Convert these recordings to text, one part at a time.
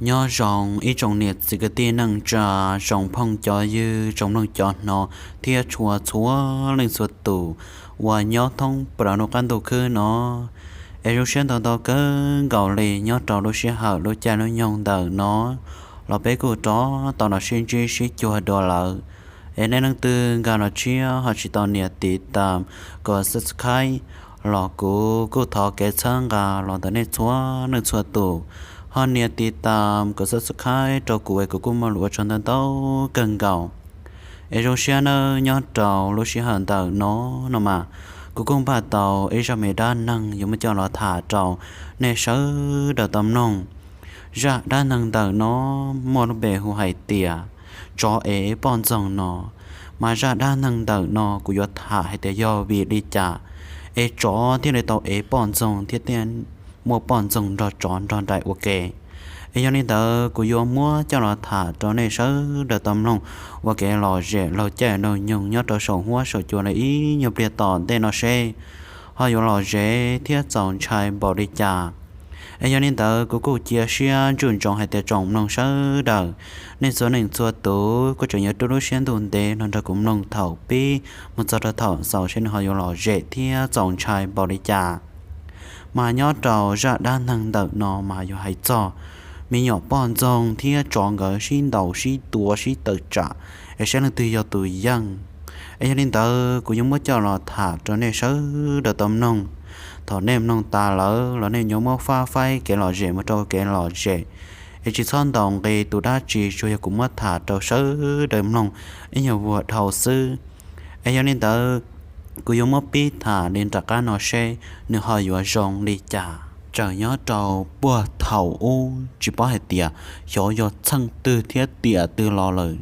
Nyob zoo ib tsoom niam txiv kwv tij neej tsa, tsoom phooj cov ywg, tsoom mloog cov hnov thiab tshua txhua leej txhua tus uas nyob thoob plaws nruab qab ntuj khwb no. Es zoo siab ntau ntau kawg nkaus li nyob rau lub sij hawm lub caij lub nyoog ntawm no los peb kuj rov tau los sib ntsib sib cuag dua lawm. Es nej leej twg nkag los tshiab ho tsis tau nias tiv tam kom subscribe los kuv kuj thov kev txhawb nqa los ntawm nej txhua leej txhua tus, ho nias tiv tam kom subscribe rau kuv es kuv kuj muaj lus ua tsaug ntau ntau kawg nkaus. Es zoo siab nawb nyob rau lub sij hawm ntawm no no mas kuv kuj npaj tau ib zaj me dab neeg yuav muab coj los tham rau nej sawv daws tau mloog. Zaj dab neeg ntawm no muaj lub npe hu hais tias tsov ev poj ntxoog no. Mas zaj dab neeg ntawm no kuv yuav tham hais tias yog vim li cas es tsov thiaj li tau ev poj ntxoog thiab thiaj muaj poj ntxoog nrog tsov nrog nraim ua ke. Es yog li ntawd kuv yuav muab coj los tham rau nej sawv daws tau mloog ua kev lom zem laug caij laug nyoog nyob rau saum huab saum cua li ib nyuag pliag tom ntej no seb ho yuav lom zem thiab txaus ntshai npaum li cas. Es yog li ntawd kuv kuj cia siab ntsuj ntsoov hais tias tsoom mloog sawv daws, nej txhua leej txhua tus kuj tseem yuav rub lub siab ntuj ntev los nrog kuv mloog thaum pib mus txog rau thaum xaus seb nws ho yuav lom zem thiab txaus ntshai npaum li cas. Mas nyob rau zaj dab neeg ntawm no mas yuav hais txog me nyuam poj ntxoog thiab tsov nkawd sib ntaus sib tua sib tawm tsam, es saib leej twg yog tus yeej. Es yog li ntawd kuv yuav muab coj los tham rau nej sawv daws tau mloog. Thaum nej mloog tas lawm los nej yuav muab fab faib kev lom zem mus rau kev lom zem, es tsis txhob ntaus nqi tus dab tsi, tsuas yog kuv muab tham rau sawv daws mloog ib nyuag vuag dhau xwb. Es yog li ntawd kuv yuav muab pib tham li nram qab no seb nws ho yuav zoo li cas. Txawm nyob rau puag thaum ub tsis paub hais tias xyov yog txheej twg thiab tiam twg los lawm,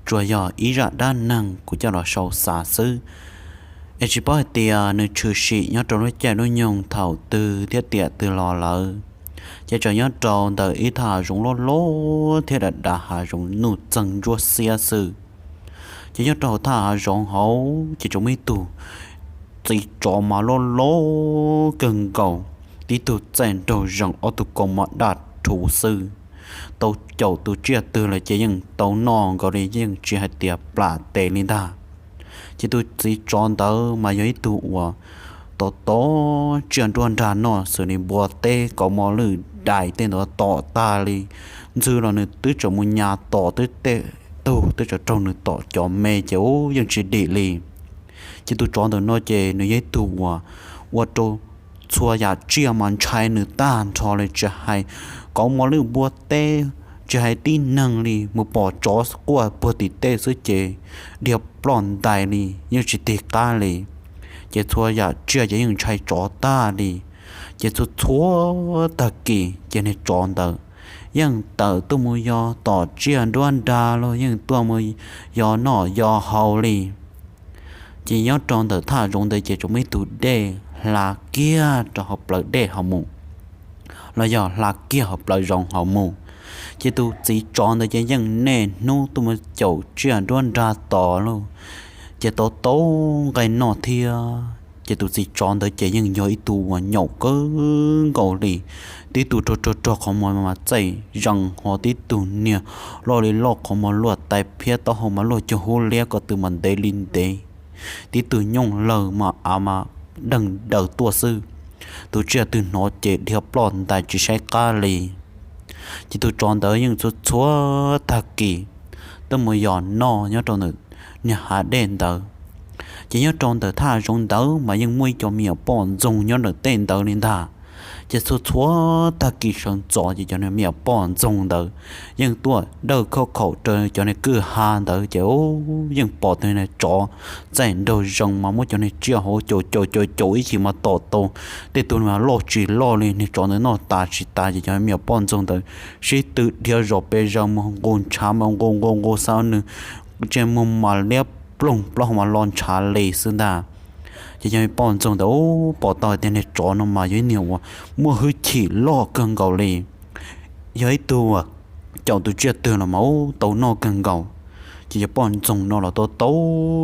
tsuas yog ib zaj dab neeg kuv coj los sau xav xwb. Es tsis paub hais tias nws tshwm sim nyob rau lub caij lub nyoog thaum twg thiab tiam twg los lawm. Ces txawm nyob rau ntawm ib thaj hav zoov loj loj thiab dav dav, hav zoov nuj txeeg ntsuab xiab xwb. Ces nyob rau hauv thaj hav zoov hauv ces tseem muaj ib tug txiv tsov mas loj loj kawg nkaus, tib tug txaij nraug zees, ob tug kaus mom daj rhuv xwb. Tau caum tus tsiaj twg lawm ces yeej tau noj nkaus li, yeej tsis hais tias plam tes li ntag. Ces tus txiv tsov ntawd mas yog ib tug uas tom tom tsiaj nruab nrag noj xws li npua teb, kaus mom lwj, dais tej ntawd tom tag li. Ntxhw los nws twb tseem mus nyas tom, twb tej tug twb tseem raug nws tom cov me ces ub yeej tsis dim li. Ces tus tsov ntawm no ces nws yog ib tug uas ua rau txhua yam tsiaj mas ntshai nws tag nrho li, tsis hais kaus mom lwj npua teb, tsis hais tib neeg li, mus pom tsov quaj puag tim tej xwb ces dhia ploj ntais li, yeej tsis tig qab li. Ces txhua yam tsiaj ces yeej ntshai tsov tag li. Ces txhua txhua tag kis ces niag tsov ntawd yeej tawm tuaj mus yos tom tsiaj nruab nrag los yeej tuaj mus yos noj yos haus li. Ces nyob rau ntawm thaj zoov ntawd ces tseem muaj ib tug dej hla kiag rau hauv plawv dej hauv mus, los yog hla kiag hauv plawv zoov hauv mus. Ces tus txiv tsov ntawd ces yeej niaj hnub tuaj mus caum tsiaj nruab nrag tom lauj, ces tau tau nqaij noj thiab. Ces tus txiv tsov ntawd ces yeej yog ib tug uas nyaum kawg nkaus li, tib tug rog rog rog qhov muag mas txaij zees, ho tib tug niag loj li loj qhov muag luaj tais phiab, taub hau mas luaj cuag hub liab, ko tw mas ntev li ntev, tib tug nyooj lawg mas av mas deeg daws tuaj xwb. Tus tsiaj twg hnov ces dhia ploj ntais tsis saib qab li. Ces tus tsov ntawd yeej txhua txhua tag kis tuaj mus yos noj nyob rau ntawm niag hav dej ntawd. Ces nyob rau ntawm thaj zoov ntawd mas yeej muaj ib co me nyuam poj ntxoog nyob ntawm tej ntawd li ntag. Ces txhua txhua tag kis sawv ntxov ces cov niag me nyuam poj ntxoog ntawd yeej tuaj dawj khauj khaum rau cov niag kwj ha ntawd ces yeej pom tus niag tsov txaij nraug zees mas muab cov niag tsiaj hauv caum caum caum caum ib chim mas tom tau tej tug mas loj tsis loj li. Niag tsov ntawd noj tas tsis tas ces cov me nyuam poj ntxoog ntawd sib tw dhia zos pes zaws mus nqus ntshav mas nqus nqus nqus xa nws tsiaj muag mas liab ploog plaub hau mas lo ntshav li xwb ntag. Ces cov poj ntxoog ntawd pom tau hais tias niag tsov no mas yog ib niag uas muaj hwj chim loj kawg nkaus li, yog ib tug caum tus tsiaj twg los mas ub tau noj kawg nkaus. Ces cov poj ntxoog no los tau tau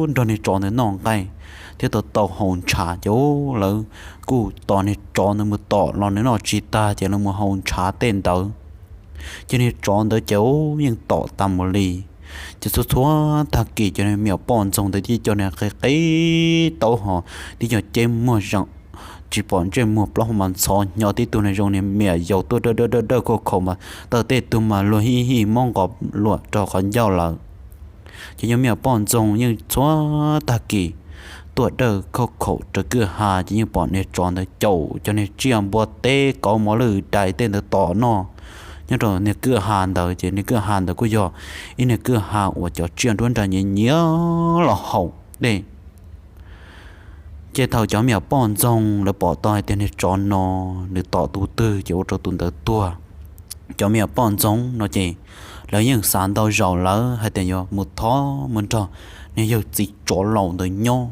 nrog niag tsov ntawd noj nqaij thiab tau tau haus ntshav ces ub lawv kuj tos niag tsov ntawd mus tom los nws noj tsis tag ces lawv mus haus ntshav tej ntawd. Ces niag tsov ntawd ces yeej tom tas mus li. Ces txhua txhua tag kis cov niag me nyuam poj ntxoog ntawd tib co niag qe qe taub hau, tib co ceb muag zeem, tsis pom ntsej muag, plaub hau mas ntxhov hnyo, tib tug niag zoo niag me nyuam yaus tuaj dawj dawj dawj dawj khauj khaum mas tawm tej tug mas luag hij hij mob nqos luam rau qhov ncauj lawm. Ces cov me nyuam poj ntxoog yeej txhua tag kis tuaj dawj khauj khaum rau kwj ha, ces yeej pom niag tsov ntawd caum cov niag tsiaj npua teb kauv mov lwj dais tej ntawd tom noj nyob rau niag kwj ha ntawd. Ces niag kwj ha ntawd kuj yog ib niag kwj ha uas cov tsiaj nruab nrag nyiam nyiam los haus dej. Ces thaum cov me nyuam poj ntxoog lawv pom tau hais tias niag tsov no nws tom tus twg ces ua rau tus ntawd tuag, cov me nyuam poj ntxoog no ces lawv yeej xav ntau zaus lawm hais tias yuav mus thov mus nrog niag yawg txiv tsov laus ntawd nyob.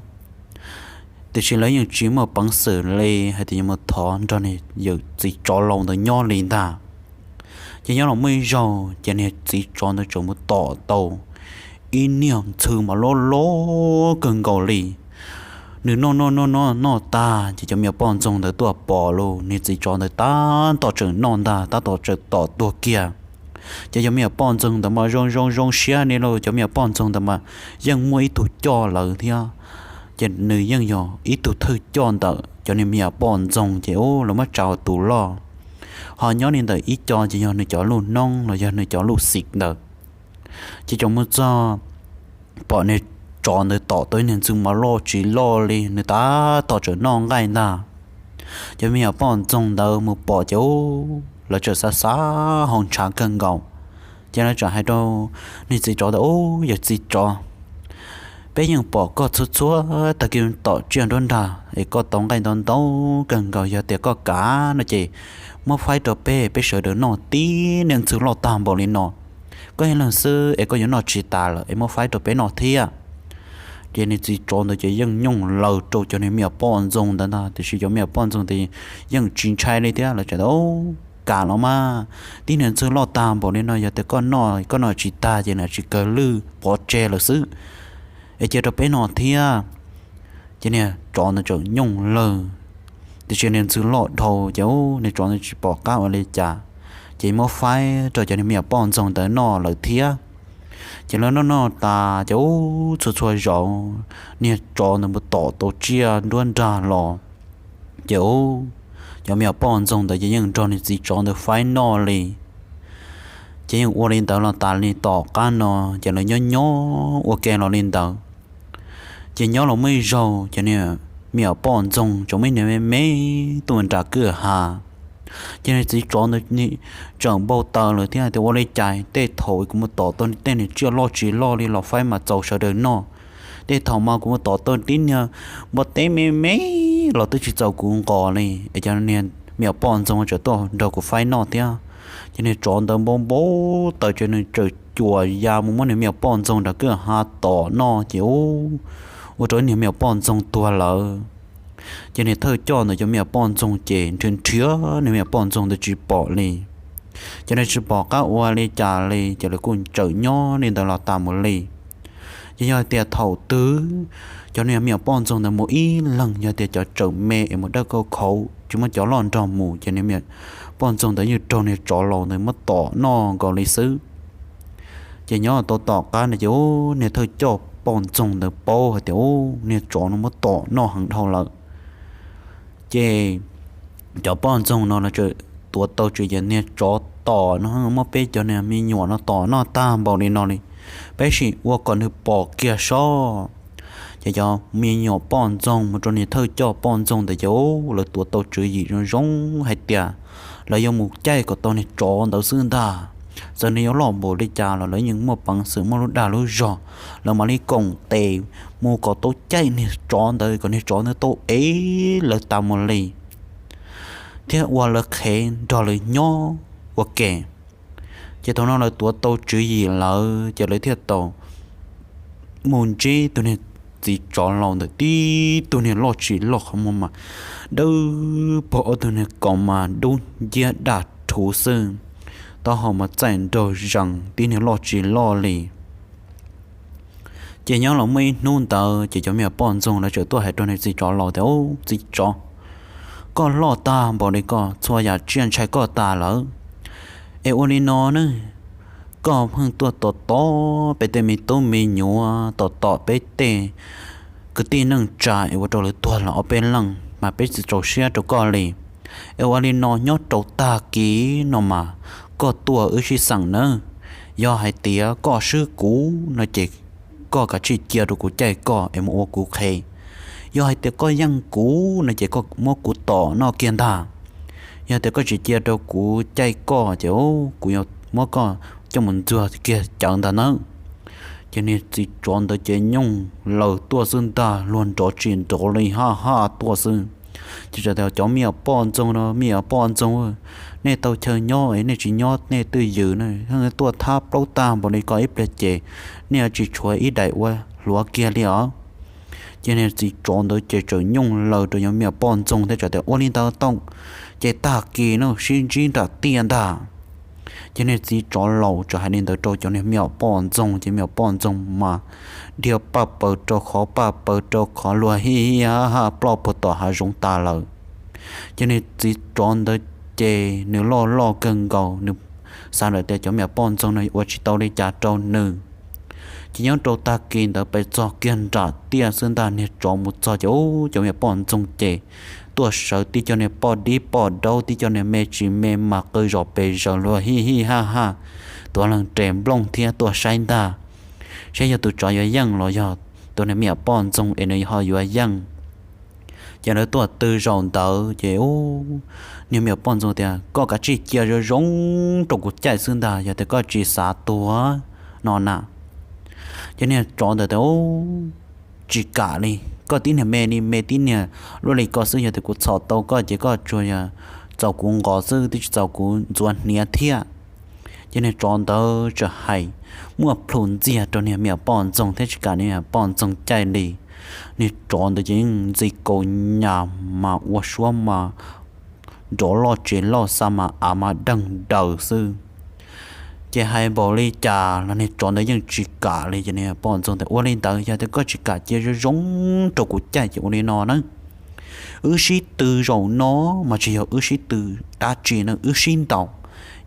Tiam sis lawv yeej tsis muaj peev xwm li hais tias yuav mus thov nrog niag yawg txiv tsov laus ntawd nyob li ntag. Ces nyob los muaj ib zaug ces niag txiv tsov ntawd tseem mus tom tau ib niag ntxhw mas loj loj kawg nkaus li. Nws noj noj noj noj noj tag ces cov me nyuam poj ntxoog ntawd tuaj pom lauj, niag txiv tsov ntawd tab tom tseem noj ntag, tab tom tseem tom tuag kiag. Ces cov me nyuam poj ntxoog ntawd mas zoo zoo zoo siab ni lauj, cov me nyuam poj ntxoog ntawd mas yeej muaj ib tug coj lawv thiab. Ces nws yeej yog ib tug thawj coj ntawm cov niag me nyuam poj ntxoog ces ub lawv muab tsa ua tus loj. Ho nyob li ntawm ib co ces yog nws cov lub noob los yog nws cov lub xim ntawd. Ces tseem mus txog pom niag tsov ntawd tom tau ib niag ntxhw mas loj tsis loj li, nws tab tom tseem noj nqaij ntag. Cov me nyuam poj ntxoog ntawd mus pom ces ub lawv txawm xav xav hau ntshav kawg nkaus. Ces lawv txawm hais rau niag txiv tsov tias, Ub, yawg txiv tsov, peb yeej pom koj txhua txhua tag kis tom tsiaj nruab nrag es koj tau nqaij ntau ntau kawg nkaus, yog tias koj kam no ces muab faib rau peb, peb sawv daws noj tib niag ntxhw loj tag npaum li no. Koj ib leeg xwb es koj yuav noj tsis tas lawm es muab faib rau peb noj thiab. Ces niag txiv tsov ntawd ces yeej nyooj laws rau cov niag me nyuam poj ntxoog ntawd ntag, tiam sis cov me nyuam poj ntxoog ntawd yeej tsis ntshai li thiab, lawv txawm tias, Kam los mas, tib niag ntxhw loj tag npaum li no yog tias koj noj, koj noj tsis tag ces nws tsis kawg lwj pov tseg lawm xwb, es cia rau peb noj thiab. Ces niag tsov ntawd txawm nyooj laws, tiam sis niag ntxhw loj dhau ces ub niag tsov ntawd tsis pom qab ua li cas, ces muab faib rau cov niag me nyuam poj ntxoog ntawd noj lawm thiab. Ces lawv noj noj tas ces ub txhua txhua zaus niag tsov ntawd mus tom tau tsiaj nruab nrag los ces ub cov me nyuam poj ntxoog ntawd ces yeej nrog niag txiv tsov ntawd faib noj li. Ces yeej ua li ntawd los tas li tom qab no, ces lawv nyob nyob ua ke los li ntawd. Ces nyob los muaj ib zaug ces niag me nyuam poj ntxoog tseem muaj ib niag me me tuaj nram kwj ha. Ces niag txiv tsov ntawd tseem npau taws lawm thiab tias, Ua li cas tej thaum kuv mus tom tau tej niag tsiaj loj tsis loj li los faib mas txaus sawv daws noj, tej thaum mas kuv mus tom tau tib niag npua teb me me los twb tsis txaus kuv nqos li, es cov niag me nyuam poj ntxoog tseem tuaj nrog kuv faib noj thiab. Ces niag tsov ntawd npau npau taws ces nws txawm cuam ya mus muab niag me nyuam poj ntxoog nram kwj ha tom noj ces ub ua rau niag me nyuam poj ntxoog tuag lawm. Ces niag thawj coj ntawd cov me nyuam poj ntxoog ces nrhiav nrhiav niag me nyuam poj ntxoog ntawd tsis pom li. Ces nws tsis pom qab ua li cas li ces lawv kuj txawm nyob li ntawd los tas mus li. Ces yog tias thaum twg cov niag me nyuam poj ntxoog ntawd mus ib leeg, yog tias cov tseem me es mus dawj khauj khaum tsis muaj cov loj nrog mus ces niag me nyuam poj ntxoog ntawd yeej raug niag tsov laus ntawd muab tom noj nkaus li xwb. Ces nyob tau tom qab no ces ub niag thawj coj poj ntxoog ntawd paub hais tias ub niag tsov no muab tom noj heev dhau lawm. Ces cov poj ntxoog no lawv txawm tuav tau tswv yim, Niag tsov tom no muab peb cov niag me nyuam no tom noj tag npaum li no li, peb sim ua kom nws pom kiag sob. Ces cov me nyuam poj ntxoog mus rau niag thawj coj poj ntxoog ntawd ces ub lawv tuav tau tswv yim zoo zoo hais tias lawv yuav mus caij kom tau niag tsov ntawd xwb ntag. Txawm nws yuav loj npaum li cas los lawv yeej muaj peev xwm muaj lub dag lub zog, lawv mam li koom tes mus kom tau caij niag tsov ntawd kom niag tsov ntawd tau ev lawv tas mus li thiab ua lawv qhev nrog lawv nyob ua ke. Ces thaum no lawv tuav tau tswv yim lawm ces lawv thiaj tau mus ntsib tus niag txiv tsov laus ntawd tib tug niag loj tsis loj, qhov muag mas dawb paug, ob tug niag kaus mas dub nciab daj rhuv xwb, taub hau mas txaij nraug zees, tib niag loj tsis loj li. Ces nyob los muaj ib hnub ntawd ces cov me nyuam poj ntxoog lawv txawm tuaj hais rau niag txiv tsov laus tias, Ub, txiv tsov, koj loj tag npaum li ko, txhua yam tsiaj ntshai koj tas lawm. Es ua li no ne, koj pheej tuaj tom tom peb tej me tub me nyuam, tom tom peb tej kwv tij neej tsa es ua rau lawv tuag los ob peb leej mas peb tsis txaus siab rau koj li. Es ua li no nyob rau tag kis no mas koj tuaj wb sib xeem nawb. Yog hais tias koj swb kuv no ces koj kav tsij cia rau kuv caij koj es mus ua kuv qhev. Yog hais tias koj yeej kuv no ces koj muab kuv tom noj kiag ntag. Yog tias koj tsis cia rau kuv caij koj ces kuv yuav muab koj coj mus ntxuag kiag cawv ntag nawb. Ces niag txiv tsov ntawd ces nyooj laws tuaj xwb ntag, luag nrov tsis nrov li, haj haj tuaj xwb. Ces txawm tias, Cov me nyuam poj ntxoog no, me nyuam poj ntxoog, nej tau chaw nyob es nej tsis nyob nej twj ywm na, tuaj thab plaub tag npaum li ko ib pliag ces nej tsis tshuav ib daim ua hluav kiag li os. Ces niag txiv tsov ntawd ces txawm nyooj laws rau cov me nyuam poj ntxoog thiab txawm tias, Ua li ntawd tau, ces tag kis no sib ntsib nram tiaj ntag. Ces niag txiv tsov laus txawm hais li ntawd rau cov niag me nyuam poj ntxoog, ces me nyuam poj ntxoog mas dhia paj paws rau qhov paj paws rau qhov, luag hij hij haj haj ploj puag tom hav zoov tas lawm. Ces niag txiv tsov ntawd ces nws loj loj kawg nkaus, nws xav lawm tias cov me nyuam poj ntxoog no ua tsis tau li cas rau nws. Ces nyob rau tag kis ntawd pes txog kiag nram tiaj xwb ntag, niag tsov mus txog ces ub, cov me nyuam poj ntxoog ces tuaj sawv tib co niag poj dib poj daub, tib co niag me tsis me mas qw zom pes zaws, luag hij hij haj haj, tuav leeg res nplooj thiab tuaj saib ntag, saib yog tus tsov yuav yeej los yog tus niag me nyuam poj ntxoog es nws ho yuav yeej. Ces lawv tuaj tw zaum ntawd ces ub, niag me nyuam poj ntxoog tias, Koj kav tsij cia zoo zoo rau kuv caij xwb ntag, yog tias koj tsis xav tuag no na. Ces niag tsov ntawd tias, Tsis kam li, koj tib niag me li me tib niag luaj li ko xwb, yog tias kuv txhom tau koj ces koj tsuas yog txaus kuv nqos xwb, twb tsis txaus kuv ntxuav hniav thiab. Ces niag tsov ntawd txawm hais muaj plhu ntxiag rau niag me nyuam poj ntxoog thiab tsis kam niag me nyuam poj ntxoog caij li. Niag tsov ntawd ces yeej ntxi kaus nyas mas ua suab mas nrov loj tsev loj, xa mas av mas deeg daws xwb. Ces hais npaum li cas los niag tsov ntawd yeej tsis kam li. Ces niag poj ntxoog tias, Ua li ntawd yog tias koj tsis kam cia zoo zoo rau kuv caij ces ua li no na, wb sib tw zaum no, mas tsis yog wb sib tw dab tsi na, wb sib ntaus.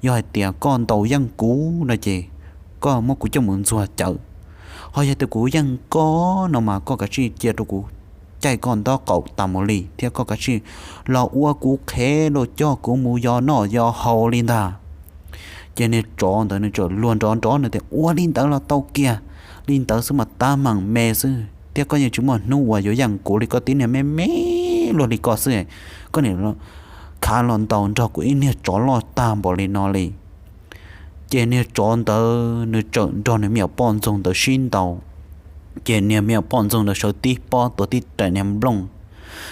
Yog hais tias koj ntaus yeej kuv no ces koj muab kuv coj mus ntxuag cawv. Ho yog tias kuv yeej koj no mas koj kav tsij cia rau kuv caij koj ntaub qaum tas mus li, thiab koj kav tsij los ua kuv qhev los coj kuv mus yos noj yos haus li ntag. Ces niag tsov ntawd nws txawm luag nrov nrov, nws tias, Ua li ntawd los tau kiag, li ntawd xwb mas tab meeg me xwb, thiab koj yeej tsis muaj hnub uas yuav yeej kuv li, koj tib niag me me luaj li ko xwb, koj nim khav los ntaus nrog kuv ib niag tsov loj tag npaum li no li. Ces niag tsov ntawd nws txawm nrog niag me nyuam poj ntxoog ntawd sib ntaus. Ces niag me nyuam poj ntxoog ntawd sawv tib pob tuav tib daim niag nplooj.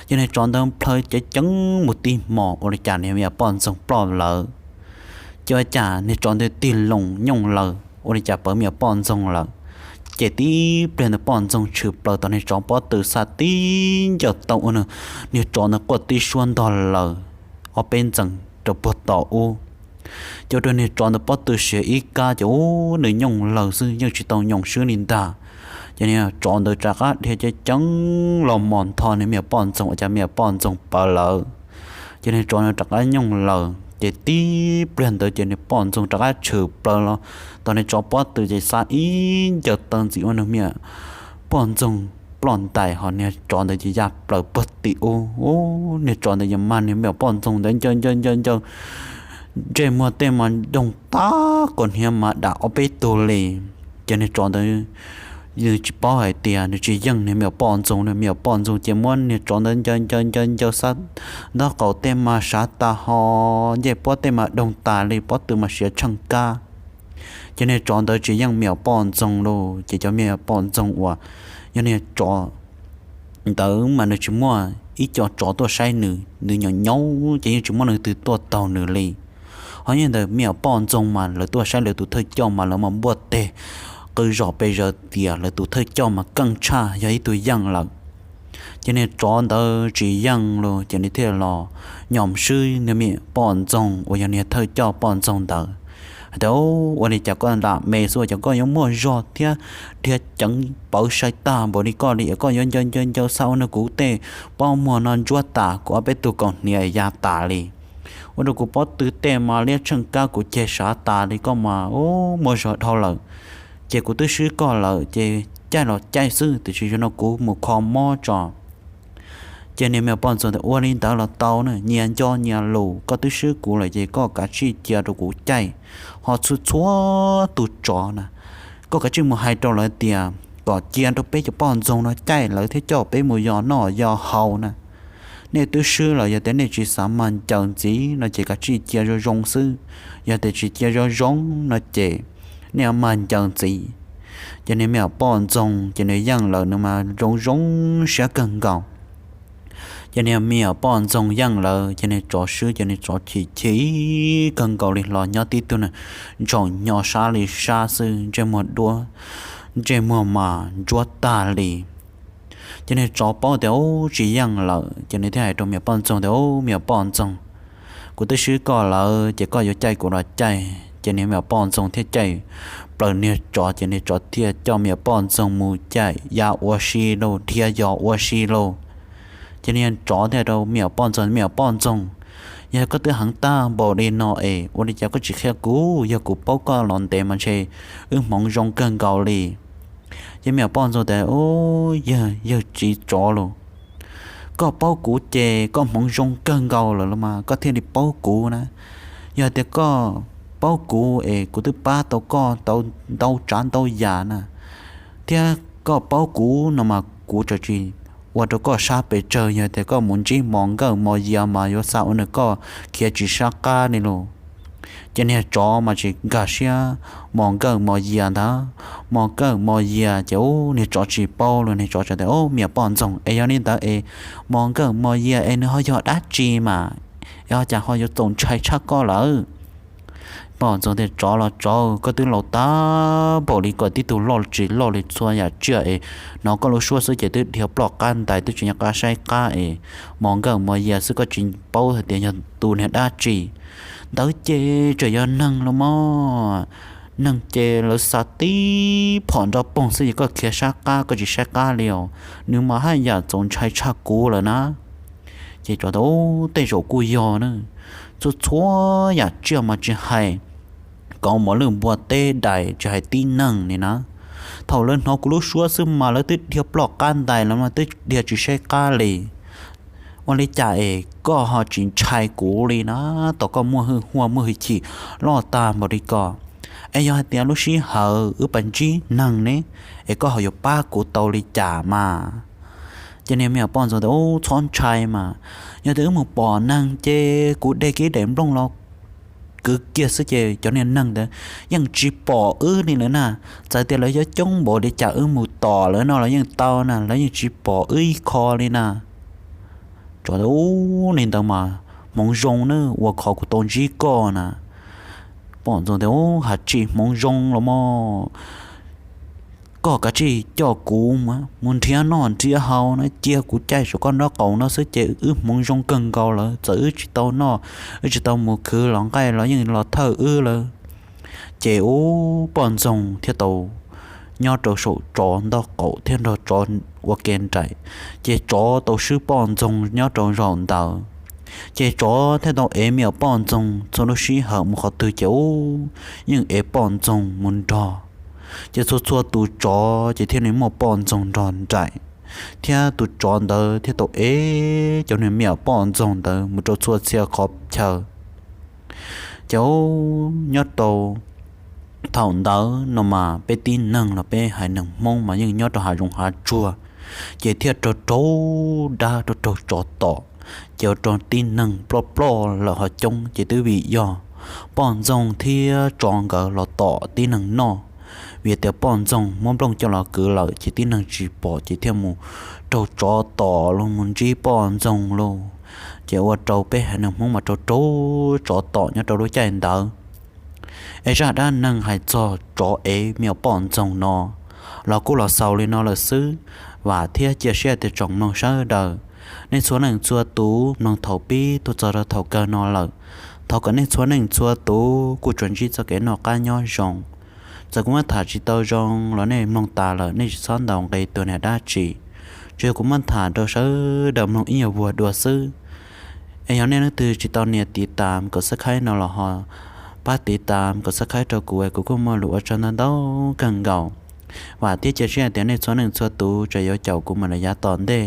Ces niag tsov ntawd plhaw ceev ceev mus tib hmos, ua li cas niag me nyuam poj ntxoog ploj lawm. Ces ua cas niag tsov ntawd tig loo nyooj laws, ua li cas pawv me nyuam poj ntxoog lawm. Ces tib pliag ntawd poj ntxoog tshwm plaws tom niag tsov pob tw, xa tib ncaws tau ua niag tsov ntawd quaj tib suab ntog laws ob peb ntxees rau puag tom ub. Ces ua rau niag tsov ntawd pob tw siav ib kab, ces ub, nws nyooj laws xwb, yeej tsis tau nyoos swb li ntag. Ces niag tsov ntawd rov qab dhia ceev ceev los mos ntho niag me nyuam poj ntxoog, ua cas me nyuam poj ntxoog pawv lawm. Ces niag tsov ntawd rov qab nyooj laws, ces tib pliag ntawd ces niag poj ntxoog rov qab tshwm plaws los tom niag tsov pob tw, ces xa ib ncaws taw ntxiv ua niag me nyuam poj ntxoog ploj ntais, ho niag tsov ntawd ces ya plaws puag tim ub. Ub, niag tsov ntawd yog mag niag me nyuam poj ntxoog ntawd ncaws ncaws ncaws ncaws, ntsej muag tej mas doog tag, kaus hniav mas dam ob peb tug li. Ces niag tsov ntawd nws tsis paub hais tias nws tsis yeej niag me nyuam poj ntxoog, niag me nyuam poj ntxoog ces muab niag tsov ntawd ncaws ncaws ncaws ncaws, xa ntaub qaum tej mas sav tas ho, ncej puab tej mas doog tas li, pob tw mas siav tsheej kab. Ces niag tsov ntawd tsis yeej me nyuam poj ntxoog lauj, ces cov me nyuam poj ntxoog uas yog niag tsov ntawd mas nws tsis muaj ib co tsov tuaj saib nws, nws nyaum nyaum ces yeej tsis muaj leej twg tuaj taug nws li. Ho yog ntawm me nyuam poj ntxoog mas lawv tuaj saib lawv tus thawj coj mas lawv mas npuaj teg qw zom pes zaws tias lawv tus thawj coj mas keej tshaj, yog ib tug yeej lawm. Ces niag tsov ntawd tsis yeej lauj, ces nws thiaj los nyom swb niag me nyuam poj ntxoog uas yog niag thawj coj poj ntxoog ntawd hais tias, Ua li cas koj lam me xwb, ua cas koj yuav muaj zog thiab dhia ceev pawv sai tag npaum li koj li, koj yuav ncaws ncaws ncaws xa ua rau kuv tej pob muag no ntsuab tas, kuv ob peb tug kaus hniav ya tas li. Ua rau kuv pob tw tej mas liab tsheej kab kuv ceg sav tas li, koj mas ub muaj zog dhau lawm. Ces kuv twb swb koj lawm ces caij los caij xwb, tiam sis zaum no kuv mus kho mob tso. Ces niag me nyuam poj ntxoog tias, ua li ntawd los tau na, nyias nco nyias lus, koj twb swb kuv lawm ces koj kav tsij cia rau kuv caij. Ho txhua txhua tus tsov na, koj kav tsij mus hais rau lawv tias kom cia rau peb cov poj ntxoog no caij, lawv thiaj coj peb mus yos noj yos haus na. Nej twb swb lawm, yog tias nej tsis xav mag ncaws ntxiv no ces kav tsij cia zoo zoo xwb. Yog tias tsis cia zoo zoo no ces nej mag ncaws ntxiv. Ces niag me nyuam poj ntxoog ces nws yeej lawm, nws mas zoo zoo siab kawg nkaus. Ces niag me nyuam poj ntxoog yeej lawm ces niag tsov swb ces niag tsov chim chim kawg nkaus li, los nyob tib tug na, ntsoom nyo sab li sab xwb, ntsej muag duab, ntsej muag mas ntsuab tag li. Ces niag tsov paub tias ub tsis yeej lawm ces nws thiaj hais rau me nyuam poj ntxoog tias, ub, me nyuam poj ntxoog, kuv twb swb koj lawm ces koj yuav caij kuv los caij. Ces niag me nyuam poj ntxoog thiaj caij plaws niag tsov, ces niag tsov thiaj coj me nyuam poj ntxoog mus caij ya ua si lauj, dhia yos ua si lauj. Ces niag tsov thiaj rau me nyuam poj ntxoog, me nyuam poj ntxoog, yog koj twb heev tag npaum li no es ua li cas koj tsis qhia kuv? Yog kuv paub koj los ntev mas ntshe wb hmoov zoo kawg nkaus li. Ces me nyuam poj ntxoog tias, ub, yawg, yawg txiv tsov lauj, koj paub kuv ces koj hmoov zoo kawg nkaus lawm los mas koj thiaj li paub kuv na. Yog tias koj paub kuv es kuv twb pab tau koj tau ntau tsav ntau yam na, thiab koj paub kuv no mas kuv txawm tsis ua rau koj sab pes tsawg. Yog tias koj mus ntsib mos nkawj mos yias mas yuav xa ua nws koj khiav tsis sab qab li lauj. Ces niag tsov mas tsis nkag siab mos nkawj mos yias ntag. Mos nkawj mos yias ces ub, niag tsov tsis paub los niag tsov txawm tias, ub, me nyuam poj ntxoog, es yog li ntawd es mos nkawj mos yias es nws ho yog dab tsi mas es ho cas ho yuav txaus ntshai tshaj koj lawm? Poj ntxoog tias, tsov los tsov, koj twb laus tag npaum li, koj tib tug loj tsis loj li, txhua yam tsiaj es hnov koj lub suab xwb ces twb dhia ploj qab ntais, twb tsis nco qab saib qab es mos nkawj mos yias xwb, koj tsis paub hais tias yog tus niag dab tsi. Ntawd ces tseem yog neeg los mas, neeg ces lawv xa tib phom nrov poog xwb ces koj khiav sab qab, koj tsis saib qab li os. Nws mas haj yam txaus ntshai tshaj kuv lawm na. Ces tsov tias, ub, tej zaum kuj yog na, txhua txhua yam tsiaj mas tsis hais kauv mos lwj npua teb dais, tsis hais tib neeg li na, thaum lawv hnov kuv lub suab xwb mas lawv twb dhia ploj qab ntais, lawv mas twb dhia tsis saib qab li. Ua li cas es koj ho tsis ntshai kuv li na? Tos koj muaj hwj huaj muaj hwj chim loj tag npaum li ko, es yog hais tias lub sij hawm wb pab ntsib neeg ne, es koj ho yuav pab kuv tau li cas mas? Ces niag me nyuam poj ntxoog tias, ub, txhob ntshai mas, yog tias wb mus pom neeg ces kuv de kiag daim nplooj los kwv kiag xwb ces cov niag neeg ntawd yeej tsis pom wb li lawm na. Txawm tias lawv yuav coob npaum li cas wb mus tom lawv no los yeej tau na, lawv yeej tsis pom wb ib qho li na. Tsov tias, ub, li ntawd mas hmoov zoo na, ua qhov kuv tau ntsib koj na. Poj ntxoog tias, ub, has tsis hmoov zoo los mas, koj kav tsij coj kuv mus nrhiav noj nrhiav haus na, cia kuv caij saum koj nraub qaum no xwb ces wb hmoov zoo kawg nkaus lawm. Txawm wb tsis tau noj, wb tsis tau mus khwv los nqaij los yeej los thawj wb lawm. Ces ub, poj ntxoog thiaj tau nyob rau saum tsov nraub qaum thiab nrog tsov ua ke nraim, ces tsov tau swb poj ntxoog nyob rau zaum ntawd. Ces tsov thiaj tau ev me nyuam poj ntxoog txhua lub sij hawm mus qhov twg ces ub, yeej ev poj ntxoog mus nrog. Ces txhua txhua tus tsov ces thiaj li muaj poj ntxoog nrog nraim, thiab tus tsov ntawd thiaj tau ev cov niag me nyuam poj ntxoog ntawd mus rau txhua txhia qhov chaw. Ces ub, nyob rau thaum ntawd no mas peb tib neeg los peb haiv neeg Hmoob mas yeej nyob rau hav zoov hav tsuag, ces thiaj raug raug dab, raug raug tsov tom, ces ua rau tib neeg ploj ploj lawm ho coob. Ces twb vim yog poj ntxoog thiab tsov nkawd los tom tib neeg noj, vim tias poj ntxoog muab nplooj coj los kwv lawm ces tib neeg tsis pom ces thiaj mus raug tsov tom los mus ntsib poj ntxoog lauj. Ces ua rau peb haiv neeg Hmoob mas raug raug tsov tom nyob rau lub caij ntawd. Es zaj dab neeg hais txog tsov ev me nyuam poj ntxoog no los kuj los xaus li no lawm xwb. Vam thiab cia siab tias tsoom mloog sawv daws, nej txhua leej txhua tus mloog thaum pib tuaj txog rau thaum kawg no lawm, thov kom nej txhua leej txhua tus kuj tsuas ntsib txoj kev noj qab nyob zoo. Txawm kuv muab tham tsis tau zoo los nej mloog tas lawm nej tsis txhob ntaus nqi tuag niag dab tsi, tsuas yog kuv muab tham rau sawv daws mloog ib nyuag vuag dua xwb. Es yog nej leej twg tsis tau nias tiv tam kom subscribe no los ho pab tiv tam kom subscribe rau kuv es kuv kuj muaj lus ua tsaug ntau ntau kawg nkaus. Vam thiab cia siab hais tias nej txhua leej txhua tus tseem yuav caum kuv mus lawm yav tom ntej.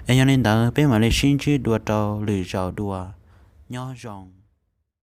Es yog li ntawd peb mam li sib ntsib dua rau lwm zaus dua. Nyob zoo.